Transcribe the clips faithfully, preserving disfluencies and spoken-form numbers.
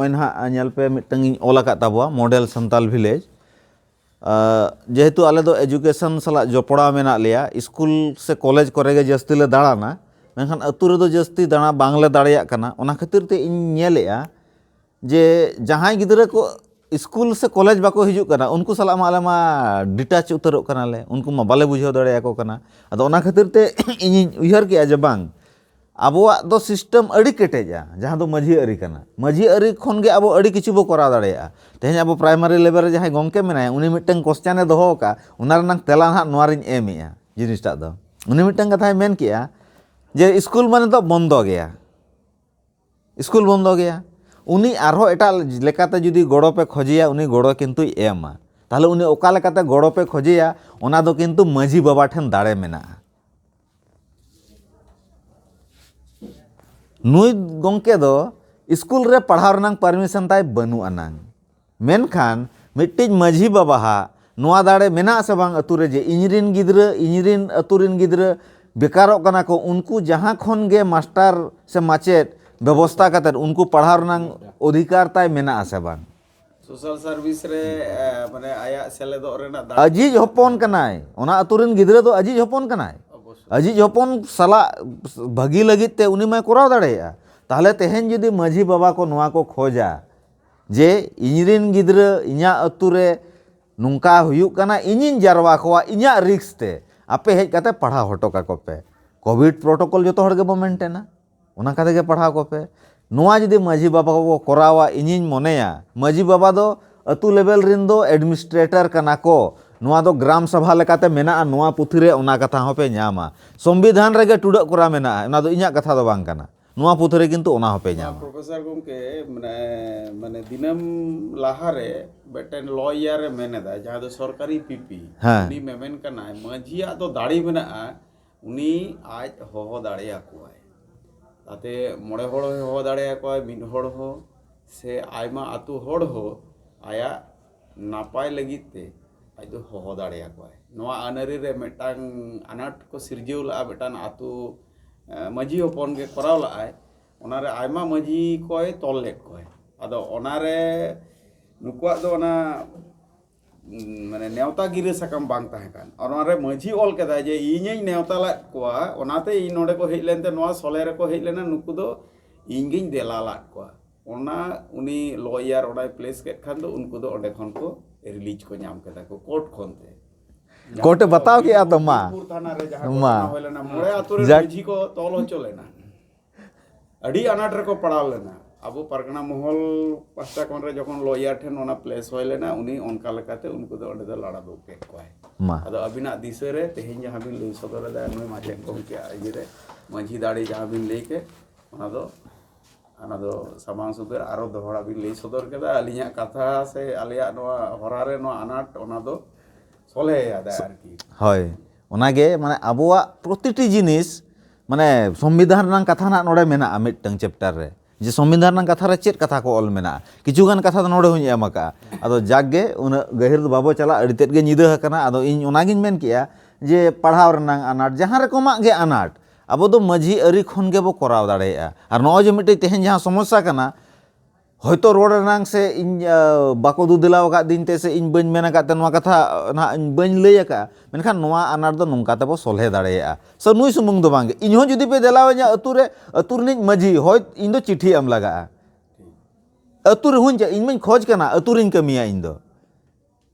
ᱱᱟᱦᱟᱜ ᱧᱮᱞ ᱯᱮ, ᱢᱤᱫᱴᱟᱝ ᱤᱧ ᱚᱞ ᱟᱠᱟᱫ ᱛᱟᱵᱚᱣᱟ, ᱢᱚᱰᱮᱞ ᱥᱟᱱᱛᱟᱞ ᱵᱷᱤᱞᱮᱡᱽ᱾ ᱟᱸ, ᱡᱮᱦᱮᱛᱩ ᱟᱞᱮ ᱫᱚ ᱮᱡᱩᱠᱮᱥᱚᱱ ᱥᱟᱞᱟᱜ ᱡᱚᱯᱲᱟᱣ ᱢᱮᱱᱟᱜ ᱞᱮᱭᱟ, ᱥᱠᱩᱞ ᱥᱮ ᱠᱚᱞᱮᱡᱽ ᱠᱚᱨᱮ ᱜᱮ ᱡᱟᱹᱥᱛᱤ ᱞᱮ ᱫᱟᱬᱟᱱᱟ, ᱢᱮᱱᱠᱷᱟᱱ ᱟᱹᱛᱩ ᱨᱮᱫᱚ ᱡᱟᱹᱥᱛᱤ ᱫᱟᱬᱟ ᱵᱟᱝᱞᱮ ᱫᱟᱲᱮᱭᱟᱜ ᱠᱟᱱᱟ᱾ ᱚᱱᱟ ᱠᱷᱟᱹᱛᱤᱨ ᱛᱮ ᱤᱧ ᱧᱮᱞᱮᱜᱼᱟ ᱡᱮ ᱡᱟᱦᱟᱸᱭ ᱜᱤᱫᱽᱨᱟᱹ ᱠᱚ ᱥᱠᱩᱞ ᱥᱮ ᱠᱚᱞᱮᱡᱽ ᱵᱟᱠᱚ ᱦᱤᱡᱩᱜ ᱠᱟᱱᱟ, ᱩᱱᱠᱩ ᱥᱟᱞᱟᱜ ᱢᱟ ᱟᱞᱮ ᱢᱟ ᱰᱤᱴᱟᱪ ᱩᱛᱟᱹᱨᱚᱜ ᱠᱟᱱᱟᱞᱮ, ᱩᱱᱠᱩ ᱢᱟ ᱵᱟᱞᱮ ᱵᱩᱡᱷᱟᱹᱣ ᱫᱟᱲᱮᱭᱟᱠᱚ ᱠᱟᱱᱟ᱾ ᱟᱫᱚ ᱚᱱᱟ ᱠᱷᱟᱹᱛᱤᱨ ᱛᱮ ᱤᱧᱤᱧ ᱩᱭᱦᱟᱹᱨ ᱠᱮᱜᱼᱟ ᱡᱮ ᱵᱟᱝ, ᱟᱵᱚᱣᱟᱜ ᱫᱚ ᱥᱤᱥᱴᱮᱢ ᱟᱹᱰᱤ ᱠᱮᱴᱮᱡᱟ, ᱡᱟᱦᱟᱸ ᱫᱚ ᱢᱟᱹᱡᱷᱤ ᱟᱹᱨᱤ ᱠᱟᱱᱟ᱾ ᱢᱟᱹᱡᱷᱤ ᱟᱹᱨᱤ ᱠᱷᱚᱱ ᱜᱮ ᱟᱵᱚ ᱟᱹᱰᱤ ᱠᱤᱪᱷᱩ ᱵᱚ ᱠᱚᱨᱟᱣ ᱫᱟᱲᱮᱭᱟᱜᱼᱟ᱾ ᱛᱮᱦᱮᱧ ᱟᱵᱚ ᱯᱨᱟᱭᱢᱟᱨᱤ ᱞᱮᱵᱮᱞ ᱨᱮ ᱡᱟᱦᱟᱸᱭ ᱜᱚᱢᱠᱮ ᱢᱮᱱᱟᱭᱟ, ᱩᱱᱤ ᱢᱤᱫᱴᱟᱝ ᱠᱚᱥᱪᱟᱱᱮ ᱫᱚᱦᱚ ᱟᱠᱟᱫᱼᱟ, ᱚᱱᱟ ᱨᱮᱱᱟᱜ ᱛᱮᱞᱟ ᱱᱟᱦᱟᱜ ᱱᱚᱣᱟ ᱨᱤᱧ ᱮᱢᱮᱜᱼᱟ᱾ ᱡᱤᱱᱤᱥᱴᱟᱜ ᱫᱚ, ᱩᱱᱤ ᱢᱤᱫᱴᱟᱝ ᱠᱟᱛᱷᱟᱭ ᱢᱮᱱ ᱠᱮᱜᱼᱟ ᱡᱮ ᱥᱠᱩᱞ ᱢᱟᱱᱮ ᱫᱚ ᱵᱚᱱᱫᱚ ᱜᱮᱭᱟ, ᱥᱠᱩᱞ ᱵᱚᱱᱫᱚ ᱜᱮᱭᱟ᱾ ᱩᱱᱤ ᱟᱨᱦᱚᱸ ᱮᱴᱟᱜ ᱞᱮᱠᱟᱛᱮ ᱡᱩᱫᱤ ᱜᱚᱲᱚ ᱯᱮ ᱠᱷᱚᱡᱮᱭᱟ, ᱩᱱᱤ ᱜᱚᱲᱚ ᱠᱤᱱᱛᱩᱭ ᱮᱢᱟ᱾ ᱛᱟᱦᱚᱞᱮ ᱩᱱᱤ ᱚᱠᱟ ᱞᱮᱠᱟᱛᱮ ᱜᱚᱲᱚ ᱯᱮ ᱠᱷᱚᱡᱮᱭᱟ, ᱚᱱᱟ ᱫᱚ ᱠᱤᱱᱛᱩ ᱢᱟᱹᱡᱷᱤ ᱵᱟᱵᱟ ᱴᱷᱮᱱ ᱫᱟᱲᱮ ᱢᱮᱱᱟᱜᱼᱟ᱾ ᱱᱩᱭ ᱜᱚᱢᱠᱮ ᱫᱚ ᱥᱠᱩᱞ ᱨᱮ ᱯᱟᱲᱦᱟᱣ ᱨᱮᱱᱟᱜ ᱯᱟᱨᱢᱤᱥᱚᱱ ᱛᱟᱭ ᱵᱟᱹᱱᱩᱜ ᱟᱱᱟᱝ, ᱢᱮᱱᱠᱷᱟᱱ ᱢᱤᱫᱴᱤᱡ ᱢᱟᱹᱡᱷᱤ ᱵᱟᱵᱟᱣᱟᱜ ᱱᱚᱣᱟ ᱫᱟᱲᱮ ᱢᱮᱱᱟᱜ ᱥᱮ ᱵᱟᱝ ᱟᱹᱛᱩ ᱨᱮ, ᱡᱮ ᱤᱧ ᱨᱤᱱ ᱜᱤᱫᱽᱨᱟᱹ, ᱤᱧ ᱨᱤᱱ ᱟᱹᱛᱩ ᱨᱤᱱ ᱜᱤᱫᱽᱨᱟᱹ ᱵᱮᱠᱟᱨᱚᱜ ᱠᱟᱱᱟ ᱠᱚ, ᱩᱱᱠᱩ ᱡᱟᱦᱟᱸ ᱠᱷᱚᱱ ᱜᱮ ᱢᱟᱥᱴᱟᱨ ᱥᱮ ᱢᱟᱪᱮᱫ ᱵᱮᱵᱚᱥᱛᱟ ᱠᱟᱛᱮᱫ ᱩᱱᱠᱩ ᱯᱟᱲᱦᱟᱣ ᱨᱮᱱᱟᱜ ᱚᱫᱷᱤᱠᱟᱨ ᱛᱟᱭ ᱢᱮᱱᱟᱜ ᱥᱮ ᱵᱟᱝ? ᱥᱳᱥᱟᱞ ᱥᱟᱨᱵᱷᱤᱥ ᱨᱮ, ᱮ, ᱢᱟᱱᱮ ᱟᱭᱟᱜ ᱥᱮᱞᱮᱫᱚᱜ ᱨᱮᱱᱟᱜ ᱫᱟᱲᱮ ᱟᱡᱤᱡ ᱦᱚᱯᱚᱱ ᱠᱟᱱᱟᱭ, ᱚᱱᱟ ᱟᱹᱛᱩ ᱨᱤᱱ ᱜᱤᱫᱽᱨᱟᱹ ᱫᱚ ᱟᱡᱤᱡ ᱦᱚᱯᱚᱱ ᱠᱟᱱᱟᱭ᱾ ᱚᱵᱚᱥᱥᱳᱭ᱾ ᱟᱡᱤᱡ ᱦᱚᱯᱚᱱ ᱥᱟᱞᱟᱜ ᱵᱷᱟᱹᱜᱤ ᱞᱟᱹᱜᱤᱫ ᱛᱮ ᱩᱱᱤ ᱢᱟᱭ ᱠᱚᱨᱟᱣ ᱫᱟᱲᱮᱭᱟᱜᱼᱟ᱾ ᱛᱟᱦᱚᱞᱮ ᱛᱮᱦᱮᱧ ᱡᱩᱫᱤ ᱢᱟᱹᱡᱷᱤ ᱵᱟᱵᱟ ᱠᱚ ᱱᱚᱣᱟ ᱠᱚ ᱠᱷᱚᱡᱟ ᱡᱮ ᱤᱧ ᱨᱤᱱ ᱜᱤᱫᱽᱨᱟᱹ ᱤᱧᱟᱹᱜ ᱟᱹᱛᱩ ᱨᱮ ᱱᱚᱝᱠᱟ ᱦᱩᱭᱩᱜ ᱠᱟᱱᱟ, ᱤᱧᱤᱧ ᱡᱟᱨᱣᱟ ᱠᱚᱣᱟ ᱤᱧᱟᱹᱜ ᱨᱤᱠᱥ ᱛᱮ, ᱟᱯᱮ ᱦᱮᱡ ᱠᱟᱛᱮ ᱯᱟᱲᱦᱟᱣ ᱦᱚᱴᱚ ᱠᱟᱠᱚ ᱯᱮ᱾ ᱠᱳᱵᱷᱤᱰ ᱯᱨᱳᱴᱳᱠᱚᱞ ᱡᱚᱛᱚ ᱦᱚᱲ ᱜᱮᱵᱚ ᱢᱮᱱᱴᱮᱱᱟ, ᱚᱱᱟ ᱠᱟᱛᱮ ᱜᱮ ᱯᱟᱲᱦᱟᱣ ᱠᱚᱯᱮ᱾ ᱱᱚᱣᱟ ᱡᱩᱫᱤ ᱢᱟᱹᱡᱷᱤ ᱵᱟᱵᱟ ᱠᱚ ᱠᱚᱨᱟᱣᱟ, ᱤᱧᱤᱧ ᱢᱚᱱᱮᱭᱟ ᱢᱟᱹᱡᱷᱤ ᱵᱟᱵᱟ ᱫᱚ ᱟᱹᱛᱩ ᱞᱮᱵᱮᱞ ᱨᱤᱱ ᱫᱚ ᱮᱰᱢᱤᱱᱤᱥᱴᱨᱮᱴᱚᱨ ᱠᱟᱱᱟ ᱠᱚ, ᱱᱚᱣᱟ ᱫᱚ ᱜᱨᱟᱢ ᱥᱟᱵᱷᱟ ᱞᱮᱠᱟᱛᱮ ᱢᱮᱱᱟᱜᱼᱟ, ᱱᱚᱣᱟ ᱯᱩᱛᱷᱤ ᱨᱮ ᱚᱱᱟ ᱠᱟᱛᱷᱟ ᱦᱚᱸᱯᱮ ᱧᱟᱢᱟ᱾ ᱥᱚᱝᱵᱤᱫᱷᱟᱱ ᱨᱮᱜᱮ ᱴᱩᱰᱟᱹᱜ ᱠᱚᱨᱟ ᱢᱮᱱᱟᱜᱼᱟ, ᱚᱱᱟ ᱫᱚ ᱤᱧᱟᱹᱜ ᱠᱟᱛᱷᱟ ᱫᱚ ᱵᱟᱝ ᱠᱟᱱᱟ, ᱱᱚᱣᱟ ᱯᱩᱛᱷᱤ ᱨᱮ ᱠᱤᱱᱛᱩ ᱚᱱᱟ ᱦᱚᱸᱯᱮ ᱧᱟᱢᱟ᱾ ᱯᱨᱚᱯᱷᱮᱥᱚᱨ ᱜᱚᱢᱠᱮ, ᱢᱟᱱᱮ, ᱢᱟᱱᱮ ᱫᱤᱱᱟᱹᱢ ᱞᱟᱦᱟᱨᱮ ᱢᱤᱫᱴᱮᱱ ᱞᱚᱭᱟᱨ ᱮ ᱢᱮᱱ ᱮᱫᱟ, ᱡᱟᱦᱟᱸ ᱫᱚ ᱥᱚᱨᱠᱟᱨᱤ ᱯᱤᱯᱤ, ᱦᱮᱸ᱾ ᱩᱱᱤ ᱢᱮᱢᱮᱱ ᱠᱟᱱᱟᱭ ᱢᱟᱹᱡᱷᱤᱭᱟᱜ ᱫᱚ ᱫᱟᱲᱮ ᱢᱮᱱᱟᱜᱼᱟ, ᱩᱱᱤ ᱟᱡ ᱦᱚᱦᱚ ᱫᱟᱲᱮᱭᱟᱠᱚᱣᱟᱭ᱾ ᱛᱟᱛᱮ ᱢᱚᱬᱮ ᱦᱚᱲ ᱦᱚᱸᱭ ᱦᱚᱦᱚ ᱫᱟᱲᱮᱭᱟᱠᱚᱣᱟᱭ, ᱢᱤᱫ ᱦᱚᱲ ᱦᱚᱸ, ᱥᱮ ᱟᱭᱢᱟ ᱟᱹᱛᱩ ᱦᱚᱲ ᱦᱚᱸ ᱟᱭᱟᱜ ᱱᱟᱯᱟᱭ ᱞᱟᱹᱜᱤᱫ ᱛᱮ ᱟᱡ ᱫᱚ ᱦᱚᱦᱚ ᱫᱟᱲᱮᱭᱟᱠᱚᱣᱟᱭ᱾ ᱱᱚᱣᱟ ᱟᱹᱱ ᱟᱹᱨᱤ ᱨᱮ ᱢᱤᱫᱴᱟᱝ ᱟᱱᱟᱴ ᱠᱚ ᱥᱤᱨᱡᱟᱹᱣ ᱞᱟᱜᱼᱟ, ᱢᱤᱫᱴᱟᱝ ᱟᱹᱛᱩ, ᱮ, ᱢᱟᱹᱡᱷᱤ ᱦᱚᱯᱚᱱ ᱜᱮ ᱠᱚᱨᱟᱣ ᱞᱟᱜᱼᱟᱭ, ᱚᱱᱟᱨᱮ ᱟᱭᱢᱟ ᱢᱟᱹᱡᱷᱤ ᱠᱚᱭ ᱛᱚᱞ ᱞᱮᱫ ᱠᱚᱣᱟᱭ᱾ ᱟᱫᱚ ᱚᱱᱟᱨᱮ ᱱᱩᱠᱩᱣᱟᱜ ᱫᱚ ᱚᱱᱟ, ᱩᱸ, ᱢᱟᱱᱮ ᱱᱮᱣᱛᱟ ᱜᱤᱨᱟᱹ ᱥᱟᱠᱟᱢ ᱵᱟᱝ ᱛᱟᱦᱮᱸ ᱠᱟᱱ᱾ ᱚᱱᱟᱨᱮ ᱢᱟᱹᱡᱷᱤ ᱚᱞ ᱠᱮᱫᱟᱭ ᱡᱮ ᱤᱧᱤᱧ ᱱᱮᱣᱛᱟ ᱞᱮᱫ ᱠᱚᱣᱟ, ᱚᱱᱟᱛᱮ ᱤᱧ ᱱᱚᱰᱮ ᱠᱚ ᱦᱮᱡ ᱞᱮᱱᱛᱮ, ᱱᱚᱣᱟ ᱥᱚᱞᱦᱮ ᱨᱮᱠᱚ ᱦᱮᱡ ᱞᱮᱱᱟ, ᱱᱩᱠᱩ ᱫᱚ ᱤᱧ ᱜᱤᱧ ᱫᱮᱞᱟ ᱞᱟᱫ ᱠᱚᱣᱟ᱾ ᱚᱱᱟ ᱩᱱᱤ ᱞᱚᱭᱟᱨ ᱚᱱᱟᱭ ᱯᱞᱮᱥ ᱠᱮᱫ ᱠᱷᱟᱱ ᱫᱚ ᱩᱱᱠᱩ ᱫᱚ ᱚᱸᱰᱮ ᱠᱷᱚᱱ ᱠᱚ ᱨᱤᱞᱤᱡᱽ ᱠᱚ ᱧᱟᱢ ᱠᱮᱫᱟ ᱠᱚ ᱠᱳᱨᱴ ᱠᱷᱚᱱ ᱛᱮ᱾ ᱠᱳᱨᱴ ᱮ ᱵᱟᱛᱟᱣ ᱠᱮᱜᱼᱟ ᱛᱚ, ᱢᱟ᱾ ᱵᱤᱨᱯᱩᱨ ᱛᱷᱟᱱᱟ ᱨᱮ ᱡᱟᱦᱟᱸ ᱢᱟ᱾ ᱜᱷᱚᱴᱚᱱᱟ ᱦᱩᱭ ᱞᱮᱱᱟ, ᱢᱚᱬᱮ ᱟᱛᱳ ᱨᱮ ᱡᱟᱠ᱾ ᱢᱟᱹᱡᱷᱤ ᱠᱚ ᱛᱚᱞ ᱦᱚᱪᱚ ᱞᱮᱱᱟ᱾ ᱟᱹᱰᱤ ᱟᱱᱟᱴ ᱨᱮᱠᱚ ᱯᱟᱲᱟᱣ ᱞᱮᱱᱟ᱾ ᱟᱵᱚ ᱯᱟᱨᱜᱟᱱᱟ ᱢᱚᱦᱚᱞ ᱯᱟᱦᱴᱟ ᱠᱷᱚᱱ ᱨᱮ ᱡᱚᱠᱷᱚᱱ ᱞᱚᱭᱟᱨ ᱴᱷᱮᱱ ᱚᱱᱟ ᱯᱞᱮᱥ ᱦᱩᱭ ᱞᱮᱱᱟ, ᱩᱱᱤ ᱚᱱᱠᱟ ᱞᱮᱠᱟᱛᱮ ᱩᱱᱠᱩ ᱫᱚ ᱚᱸᱰᱮ ᱫᱚ ᱞᱟᱲᱟ ᱫᱩᱜ ᱠᱮᱫ ᱠᱚᱣᱟᱭ᱾ ᱢᱟ᱾ ᱟᱫᱚ ᱟᱹᱵᱤᱱᱟᱜ ᱫᱤᱥᱟᱹ ᱨᱮ ᱛᱮᱦᱮᱧ ᱡᱟᱦᱟᱸ ᱵᱤᱱ ᱞᱟᱹᱭ ᱥᱚᱫᱚᱨ ᱮᱫᱟ, ᱱᱩᱭ ᱢᱟᱪᱮᱫ ᱜᱚᱢᱠᱮᱭᱟᱜ ᱤᱭᱟᱹ ᱨᱮ ᱢᱟᱹᱡᱷᱤ ᱫᱟᱲᱮ ᱡᱟᱦᱟᱸ ᱵᱤᱱ ᱞᱟᱹᱭ ᱠᱮᱫ, ᱚᱱᱟ ᱫᱚ, ᱚᱱᱟ ᱫᱚ ᱥᱟᱢᱟᱝ ᱥᱩᱫᱷᱟᱹᱨ ᱟᱨᱚ ᱫᱚᱦᱲᱟ ᱵᱤᱱ ᱞᱟᱹᱭ ᱥᱚᱫᱚᱨ ᱠᱮᱫᱟ᱾ ᱟᱹᱞᱤᱧᱟᱜ ᱠᱟᱛᱷᱟ ᱥᱮ ᱟᱞᱮᱭᱟᱜ ᱱᱚᱣᱟ ᱦᱚᱨᱟ ᱨᱮ ᱱᱚᱣᱟ ᱟᱱᱟᱴ, ᱚᱱᱟ ᱫᱚ ᱥᱚᱞᱦᱮᱭᱟᱫᱟ ᱟᱨᱠᱤ᱾ ᱦᱳᱭ, ᱚᱱᱟᱜᱮ, ᱢᱟᱱᱮ, ᱟᱵᱚᱣᱟᱜ ᱯᱨᱚᱛᱤᱴᱤ ᱡᱤᱱᱤᱥ, ᱢᱟᱱᱮ, ᱥᱚᱝᱵᱤᱫᱷᱟᱱ ᱨᱮᱱᱟᱜ ᱠᱟᱛᱷᱟ ᱱᱟᱜ ᱱᱚᱰᱮ ᱢᱮᱱᱟᱜᱼᱟ ᱢᱤᱫᱴᱟᱝ ᱪᱮᱯᱴᱟᱨ ᱨᱮ, ᱡᱮ ᱥᱚᱝᱵᱤᱫᱷᱟᱱ ᱨᱮᱱᱟᱜ ᱠᱟᱛᱷᱟ ᱨᱮ ᱪᱮᱫ ᱠᱟᱛᱷᱟ ᱠᱚ ᱚᱞ ᱢᱮᱱᱟᱜᱼᱟ᱾ ᱠᱤᱪᱷᱩ ᱜᱟᱱ ᱠᱟᱛᱷᱟ ᱫᱚ ᱱᱚᱰᱮ ᱦᱚᱸᱧ ᱮᱢ ᱟᱠᱟᱜᱼᱟ᱾ ᱟᱫᱚ ᱡᱟᱠ ᱜᱮ, ᱩᱱᱟᱹᱜ ᱜᱟᱹᱦᱤᱨ ᱫᱚ ᱵᱟᱵᱚ ᱪᱟᱞᱟᱜᱼᱟ, ᱟᱹᱰᱤ ᱛᱮᱫ ᱜᱮ ᱧᱤᱫᱟᱹ ᱟᱠᱟᱱᱟ᱾ ᱟᱫᱚ ᱤᱧ ᱚᱱᱟᱜᱤᱧ ᱢᱮᱱ ᱠᱮᱜᱼᱟ ᱡᱮ ᱯᱟᱲᱦᱟᱣ ᱨᱮᱱᱟᱜ ᱟᱱᱟᱴ, ᱡᱟᱦᱟᱸ ᱨᱚᱠᱚᱢᱟᱜ ᱜᱮ ᱟᱱᱟᱴ, ᱟᱵᱚ ᱫᱚ ᱢᱟᱹᱡᱷᱤ ᱟᱹᱨᱤ ᱠᱷᱚᱱ ᱜᱮᱵᱚ ᱠᱚᱨᱟᱣ ᱫᱟᱲᱮᱭᱟᱜᱼᱟ᱾ ᱟᱨ ᱱᱚᱜᱼᱚᱭ ᱡᱮ ᱢᱤᱫᱴᱮᱡ ᱛᱮᱦᱮᱧ ᱡᱟᱦᱟᱸ ᱥᱚᱢᱚᱥᱥᱟ ᱠᱟᱱᱟ, ᱦᱚᱭᱛᱳ ᱨᱚᱲ ᱨᱮᱱᱟᱝ ᱥᱮ ᱤᱧ, ᱟ, ᱵᱟᱠᱚ ᱫᱩ ᱫᱮᱞᱟᱣ ᱟᱠᱟᱫ ᱫᱤᱧ ᱛᱮ ᱥᱮ ᱤᱧ ᱵᱟᱹᱧ ᱢᱮᱱ ᱟᱠᱟᱫ ᱛᱮ ᱱᱚᱣᱟ ᱠᱟᱛᱷᱟ ᱱᱟᱦᱟᱜ ᱤᱧ ᱵᱟᱹᱧ ᱞᱟᱹᱭ ᱟᱠᱟᱫᱼᱟ, ᱢᱮᱱᱠᱷᱟᱱ ᱱᱚᱣᱟ ᱟᱱᱟᱴ ᱫᱚ ᱱᱚᱝᱠᱟ ᱛᱮᱵᱚ ᱥᱚᱞᱦᱮ ᱫᱟᱲᱮᱭᱟᱜᱼᱟ᱾ ᱥᱮ ᱱᱩᱭ ᱥᱩᱢᱩᱝ ᱫᱚ ᱵᱟᱝᱜᱮ, ᱤᱧ ᱦᱚᱸ ᱡᱩᱫᱤ ᱯᱮ ᱫᱮᱞᱟᱣᱟᱹᱧᱟ ᱟᱹᱛᱩ ᱨᱮ, ᱟᱹᱛᱩ ᱨᱤᱱᱤᱡ ᱢᱟᱹᱡᱷᱤ, ᱦᱳᱭ, ᱤᱧ ᱫᱚ ᱪᱤᱴᱷᱤ ᱮᱢ ᱞᱟᱜᱟᱜᱼᱟ᱾ ᱟᱹᱛᱩ ᱨᱮᱦᱚᱸᱧ ᱪᱟ-, ᱤᱧ ᱢᱟᱧ ᱠᱷᱚᱡᱽ ᱠᱟᱱᱟ, ᱟᱹᱛᱩ ᱨᱤᱧ ᱠᱟᱹᱢᱤᱭᱟ ᱤᱧ ᱫᱚ᱾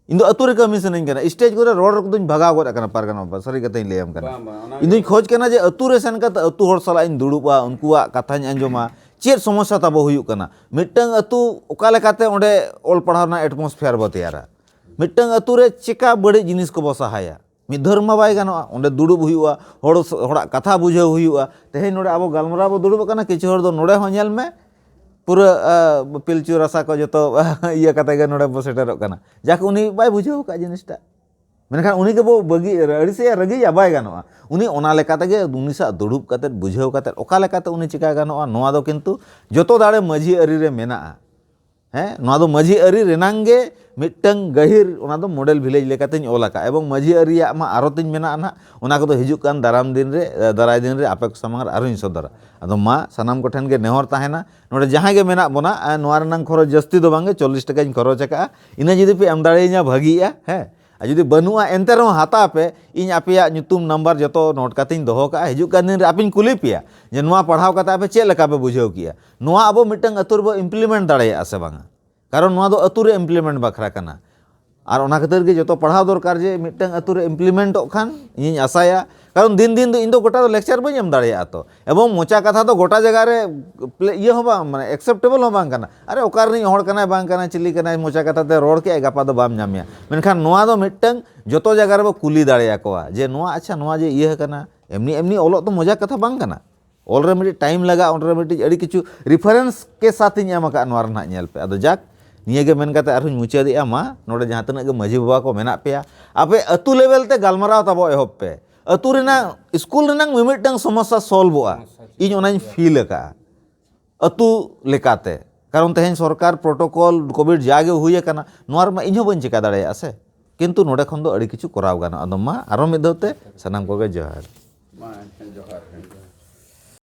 ᱤᱧ ᱫᱚ ᱟᱹᱛᱩ ᱨᱮ ᱠᱟᱹᱢᱤ ᱥᱟᱱᱟᱧ ᱠᱟᱱᱟ᱾ ᱥᱴᱮᱡᱽ ᱠᱚᱨᱮ ᱨᱚᱲ ᱠᱚᱫᱚᱧ ᱵᱷᱟᱜᱟᱣ ᱜᱚᱫ ᱟᱠᱟᱱᱟ, ᱯᱟᱨᱜᱟᱱᱟ ᱵᱟᱵᱟ, ᱥᱟᱹᱨᱤ ᱠᱟᱛᱷᱟᱧ ᱞᱟᱹᱭᱟᱢ ᱠᱟᱱᱟ᱾ ᱵᱟᱝ, ᱵᱟᱝ, ᱚᱱᱟ ᱤᱧ ᱫᱩᱧ ᱜᱮ ᱠᱷᱚᱡᱽ ᱠᱟᱱᱟ ᱡᱮ ᱟᱹᱛᱩ ᱨᱮ ᱥᱮᱱ ᱠᱟᱛᱮ ᱟᱹᱛᱩ ᱦᱚᱲ ᱥᱟᱞᱟᱜ ᱤᱧ ᱫᱩᱲᱩᱵᱼᱟ, ᱩᱱᱠᱩᱣᱟᱜ ᱠᱟᱛᱷᱟᱧ ᱟᱸᱡᱚᱢᱟ, ᱪᱮᱫ ᱥᱚᱢᱚᱥᱥᱟ ᱛᱟᱵᱚ ᱦᱩᱭᱩᱜ ᱠᱟᱱᱟ, ᱢᱤᱫᱴᱟᱝ ᱟᱹᱛᱩ ᱚᱠᱟ ᱞᱮᱠᱟᱛᱮ ᱚᱸᱰᱮ ᱚᱞ ᱯᱟᱲᱦᱟᱣ ᱨᱮᱱᱟᱜ ᱮᱴᱢᱚᱥᱯᱷᱤᱭᱟᱨ ᱵᱚ ᱛᱮᱭᱟᱨᱟ, ᱢᱤᱫᱴᱟᱝ ᱟᱹᱛᱩ ᱨᱮ ᱪᱮᱠᱟ ᱵᱟᱹᱲᱤᱡ ᱡᱤᱱᱤᱥ ᱠᱚᱵᱚ ᱥᱟᱦᱟᱭᱟ᱾ ᱢᱤᱫ ᱫᱷᱟᱣ ᱨᱮᱢᱟ ᱵᱟᱭ ᱜᱟᱱᱚᱜᱼᱟ, ᱚᱸᱰᱮ ᱫᱩᱲᱩᱵ ᱦᱩᱭᱩᱜᱼᱟ, ᱦᱚᱲ, ᱦᱚᱲᱟᱜ ᱠᱟᱛᱷᱟ ᱵᱩᱡᱷᱟᱹᱣ ᱦᱩᱭᱩᱜᱼᱟ᱾ ᱛᱮᱦᱮᱧ ᱱᱚᱰᱮ ᱟᱵᱚ ᱜᱟᱞᱢᱟᱨᱟᱣ ᱵᱚ ᱫᱩᱲᱩᱵ ᱟᱠᱟᱱᱟ, ᱠᱤᱪᱷᱩ ᱦᱚᱲ ᱫᱚ ᱱᱚᱰᱮ ᱦᱚᱸ ᱧᱮᱞ ᱢᱮ, ᱯᱩᱨᱟᱹ, ᱟ, ᱯᱤᱞᱪᱩ ᱨᱟᱥᱟ ᱠᱚ ᱡᱚᱛᱚ ᱤᱭᱟᱹ ᱠᱟᱛᱮ ᱜᱮ ᱱᱚᱰᱮ ᱵᱚ ᱥᱮᱴᱮᱨᱚᱜ ᱠᱟᱱᱟ᱾ ᱡᱟᱠ, ᱩᱱᱤ ᱵᱟᱭ ᱵᱩᱡᱷᱟᱹᱣ ᱟᱠᱟᱫ ᱡᱤᱱᱤᱥᱴᱟᱜ, ᱢᱮᱱᱠᱷᱟᱱ ᱩᱱᱤ ᱜᱮᱵᱚ ᱵᱟᱹᱜᱤ, ᱟᱹᱲᱤᱥᱮᱭᱟ, ᱨᱟᱹᱜᱤᱭᱟ, ᱵᱟᱭ ᱜᱟᱱᱚᱜᱼᱟ᱾ ᱩᱱᱤ ᱚᱱᱟ ᱞᱮᱠᱟ ᱛᱮᱜᱮ ᱩᱱᱤ ᱥᱟᱶ ᱫᱩᱲᱩᱵ ᱠᱟᱛᱮ, ᱵᱩᱡᱷᱟᱹᱣ ᱠᱟᱛᱮ ᱚᱠᱟ ᱞᱮᱠᱟᱛᱮ ᱩᱱᱤ ᱪᱤᱠᱟ ᱜᱟᱱᱚᱜᱼᱟ, ᱱᱚᱣᱟ ᱫᱚ ᱠᱤᱱᱛᱩ ᱡᱚᱛᱚ ᱫᱟᱲᱮ ᱢᱟᱹᱡᱷᱤ ᱟᱹᱨᱤ ᱨᱮ ᱢᱮᱱᱟᱜᱼᱟ᱾ ᱦᱮᱸ, ᱱᱚᱣᱟ ᱫᱚ ᱢᱟᱹᱡᱷᱤ ᱟᱹᱨᱤ ᱨᱮᱱᱟᱝ ᱜᱮ ᱢᱤᱫᱴᱟᱝ ᱜᱟᱹᱦᱤᱨ, ᱚᱱᱟ ᱫᱚ ᱢᱚᱰᱮᱞ ᱵᱷᱤᱞᱮᱡᱽ ᱞᱮᱠᱟᱛᱮᱧ ᱚᱞ ᱟᱠᱟᱫᱼᱟ᱾ ᱮᱵᱚᱝ ᱢᱟᱹᱡᱷᱤ ᱟᱹᱨᱤᱭᱟᱜ ᱢᱟ ᱟᱨᱚ ᱛᱤᱧ ᱢᱮᱱᱟᱜᱼᱟ ᱱᱟᱦᱟᱜ, ᱚᱱᱟ ᱠᱚᱫᱚ ᱦᱤᱡᱩᱜ ᱠᱟᱱ ᱫᱟᱨᱟᱢ ᱫᱤᱱ ᱨᱮ, ᱫᱟᱨᱟᱭ ᱫᱤᱱ ᱨᱮ ᱟᱯᱮ ᱠᱚ ᱥᱟᱢᱟᱝ ᱨᱮ ᱟᱨᱦᱚᱸᱧ ᱥᱚᱫᱚᱨᱟ᱾ ᱟᱫᱚ ᱢᱟ, ᱥᱟᱱᱟᱢ ᱠᱚᱴᱷᱮᱱ ᱜᱮ ᱱᱮᱦᱚᱨ ᱛᱟᱦᱮᱱᱟ, ᱱᱚᱰᱮ ᱡᱟᱦᱟᱸᱭ ᱜᱮ ᱢᱮᱱᱟᱜ ᱵᱚᱱᱟ, ᱟᱨ ᱱᱚᱣᱟ ᱨᱮᱱᱟᱝ ᱠᱷᱚᱨᱚᱪ ᱡᱟᱹᱥᱛᱤ ᱫᱚ ᱵᱟᱝᱜᱮ, ᱪᱚᱞᱞᱤᱥ ᱴᱟᱠᱟᱧ ᱠᱷᱚᱨᱚᱪ ᱟᱠᱟᱫᱼᱟ, ᱤᱱᱟᱹ ᱡᱩᱫᱤ ᱯᱮ ᱮᱢ ᱫᱟᱲᱮᱭᱟᱹᱧᱟ ᱵᱷᱟᱹᱜᱤᱜᱼᱟ᱾ ᱦᱮᱸ, ᱟᱨ ᱡᱩᱫᱤ ᱵᱟᱹᱱᱩᱜᱼᱟ, ᱮᱱᱛᱮ ᱨᱮᱦᱚᱸ ᱦᱟᱛᱟᱣ ᱯᱮ, ᱤᱧ ᱟᱯᱮᱭᱟᱜ ᱧᱩᱛᱩᱢ ᱱᱟᱢᱵᱟᱨ ᱡᱚᱛᱚ ᱱᱳᱴ ᱠᱟᱛᱮᱧ ᱫᱚᱦᱚ ᱠᱟᱜᱼᱟ᱾ ᱦᱤᱡᱩᱜ ᱠᱟᱱ ᱫᱤᱱ ᱨᱮ ᱟᱯᱮᱧ ᱠᱩᱞᱤ ᱯᱮᱭᱟ ᱡᱮ ᱱᱚᱣᱟ ᱯᱟᱲᱦᱟᱣ ᱠᱟᱛᱮ ᱟᱯᱮ ᱪᱮᱫ ᱞᱮᱠᱟ ᱯᱮ ᱵᱩᱡᱷᱟᱹᱣ ᱠᱮᱜᱼᱟ, ᱱᱚᱣᱟ ᱟᱵᱚ ᱢᱤᱫᱴᱟᱝ ᱟᱹᱛᱩ ᱨᱮᱵᱚ implement ᱫᱟᱲᱮᱭᱟᱜᱼᱟ ᱥᱮ ᱵᱟᱝᱟ? ᱠᱟᱨᱚᱱ ᱱᱚᱣᱟ ᱫᱚ ᱟᱹᱛᱩ ᱨᱮ implement ᱵᱟᱠᱷᱨᱟ ᱠᱟᱱᱟ᱾ ᱟᱨ ᱚᱱᱟ ᱠᱷᱟᱹᱛᱤᱨ ᱜᱮ ᱡᱚᱛᱚ ᱯᱟᱲᱦᱟᱣ ᱫᱚᱨᱠᱟᱨ ᱡᱮ ᱢᱤᱫᱴᱟᱝ ᱟᱹᱛᱩ ᱨᱮ implementᱚᱜ ᱠᱷᱟᱱ, ᱤᱧᱤᱧ ᱟᱥᱟᱭᱟ᱾ ᱠᱟᱨᱚᱱ ᱫᱤᱱ ᱫᱤᱱ ᱫᱚ ᱤᱧ ᱫᱚ ᱜᱚᱴᱟ ᱫᱚ lecture ᱵᱟᱹᱧ ᱮᱢ ᱫᱟᱲᱮᱭᱟᱜᱼᱟ ᱛᱚ᱾ ᱮᱵᱚᱝ ᱢᱚᱪᱟ ᱠᱟᱛᱷᱟ ᱫᱚ ᱜᱚᱴᱟ ᱡᱟᱭᱜᱟ ᱨᱮ ᱯᱞᱮ-, ᱤᱭᱟᱹ ᱦᱚᱸ ᱵᱟᱝ, ᱢᱟᱱᱮ acceptable ᱦᱚᱸ ᱵᱟᱝ ᱠᱟᱱᱟ᱾ ᱟᱨᱮ, ᱚᱠᱟ ᱨᱤᱱᱤᱡ ᱦᱚᱲ ᱠᱟᱱᱟᱭ ᱵᱟᱝ ᱠᱟᱱᱟᱭ ᱪᱤᱞᱤ ᱠᱟᱱᱟᱭ, ᱢᱚᱪᱟ ᱠᱟᱛᱷᱟ ᱛᱮ ᱨᱚᱲ ᱠᱮᱜᱼᱟᱭ, ᱜᱟᱯᱟ ᱫᱚ ᱵᱟᱢ ᱧᱟᱢᱮᱭᱟ᱾ ᱢᱮᱱᱠᱷᱟᱱ ᱱᱚᱣᱟ ᱫᱚ ᱢᱤᱫᱴᱟᱝ ᱡᱚᱛᱚ ᱡᱟᱭᱜᱟ ᱨᱮᱵᱚ ᱠᱩᱞᱤ ᱫᱟᱲᱮᱭᱟᱠᱚᱣᱟ ᱡᱮ ᱱᱚᱣᱟ, ᱟᱪᱪᱷᱟ, ᱱᱚᱣᱟ ᱡᱮ ᱤᱭᱟᱹ ᱠᱟᱱᱟ, ᱮᱢᱱᱤ ᱮᱢᱱᱤ ᱚᱞᱚᱜ ᱫᱚ ᱢᱚᱡᱟ ᱠᱟᱛᱷᱟ ᱵᱟᱝ ᱠᱟᱱᱟ᱾ ᱚᱞ ᱨᱮ ᱢᱤᱫᱴᱤᱡ time ᱞᱟᱜᱟᱜᱼᱟ, ᱚᱸᱰᱮ ᱨᱮ ᱢᱤᱫᱴᱤᱡ ᱟᱹᱰᱤ ᱠᱤᱪᱷᱩ reference ᱠᱮ ᱥᱟᱛᱷ ᱤᱧ ᱮᱢ ᱟᱠᱟᱫᱼᱟ ᱱᱚᱣᱟ ᱨᱮ ᱱᱟᱦᱟᱜ, ᱧᱮᱞ ᱯᱮ᱾ ᱟᱫᱚ ᱡᱟᱠ, ᱱᱤᱭᱟᱹ ᱜᱮ ᱢᱮᱱ ᱠᱟᱛᱮ ᱟᱨᱦᱚᱸᱧ ᱢᱩᱪᱟᱹᱫᱮᱜᱼᱟ᱾ ᱢᱟ, ᱱᱚᱰᱮ ᱡᱟᱦᱟᱸ ᱛᱤᱱᱟᱹᱜ ᱜᱮ ᱢᱟᱹᱡᱷᱤ ᱵᱟᱵᱟ ᱠᱚ ᱢᱮᱱᱟᱜ ᱯᱮᱭᱟ, ᱟᱯᱮ ᱟᱹᱛᱩ level ᱛᱮ ᱜᱟᱞᱢᱟᱨᱟᱣ ᱛᱟᱵᱚ ᱮᱦᱚᱵ ᱯᱮ᱾ ᱟᱹᱛᱩ ᱨᱮᱱᱟᱜ, ᱥᱠᱩᱞ ᱨᱮᱱᱟᱜ ᱢᱤᱢᱤᱫᱴᱟᱝ ᱥᱚᱢᱚᱥᱥᱟ solveᱚᱜᱼᱟ, ᱤᱧ ᱚᱱᱟᱧ feel ᱟᱠᱟᱫᱼᱟ ᱟᱹᱛᱩ ᱞᱮᱠᱟᱛᱮ᱾ ᱠᱟᱨᱚᱱ ᱛᱮᱦᱮᱧ ᱥᱚᱨᱠᱟᱨ protocol, COVID ᱡᱟᱜᱮ ᱦᱩᱭ ᱟᱠᱟᱱᱟ, ᱱᱚᱣᱟ ᱨᱮᱢᱟ ᱤᱧ ᱦᱚᱸ ᱵᱟᱹᱧ ᱪᱮᱠᱟ ᱫᱟᱲᱮᱭᱟᱜᱼᱟ ᱥᱮ, ᱠᱤᱱᱛᱩ ᱱᱚᱰᱮ ᱠᱷᱚᱱ ᱫᱚ ᱟᱹᱰᱤ ᱠᱤᱪᱷᱩ ᱠᱚᱨᱟᱣ ᱜᱟᱱᱚᱜᱼᱟ᱾ ᱟᱫᱚ ᱢᱟ, ᱟᱨᱚ ᱢᱤᱫ ᱫᱷᱟᱣ ᱛᱮ ᱥᱟᱱᱟᱢ ᱠᱚᱜᱮ ᱡᱚᱦᱟᱨ᱾ ᱢᱟ ᱮᱱᱠᱷᱟᱱ ᱡᱚᱦᱟᱨ᱾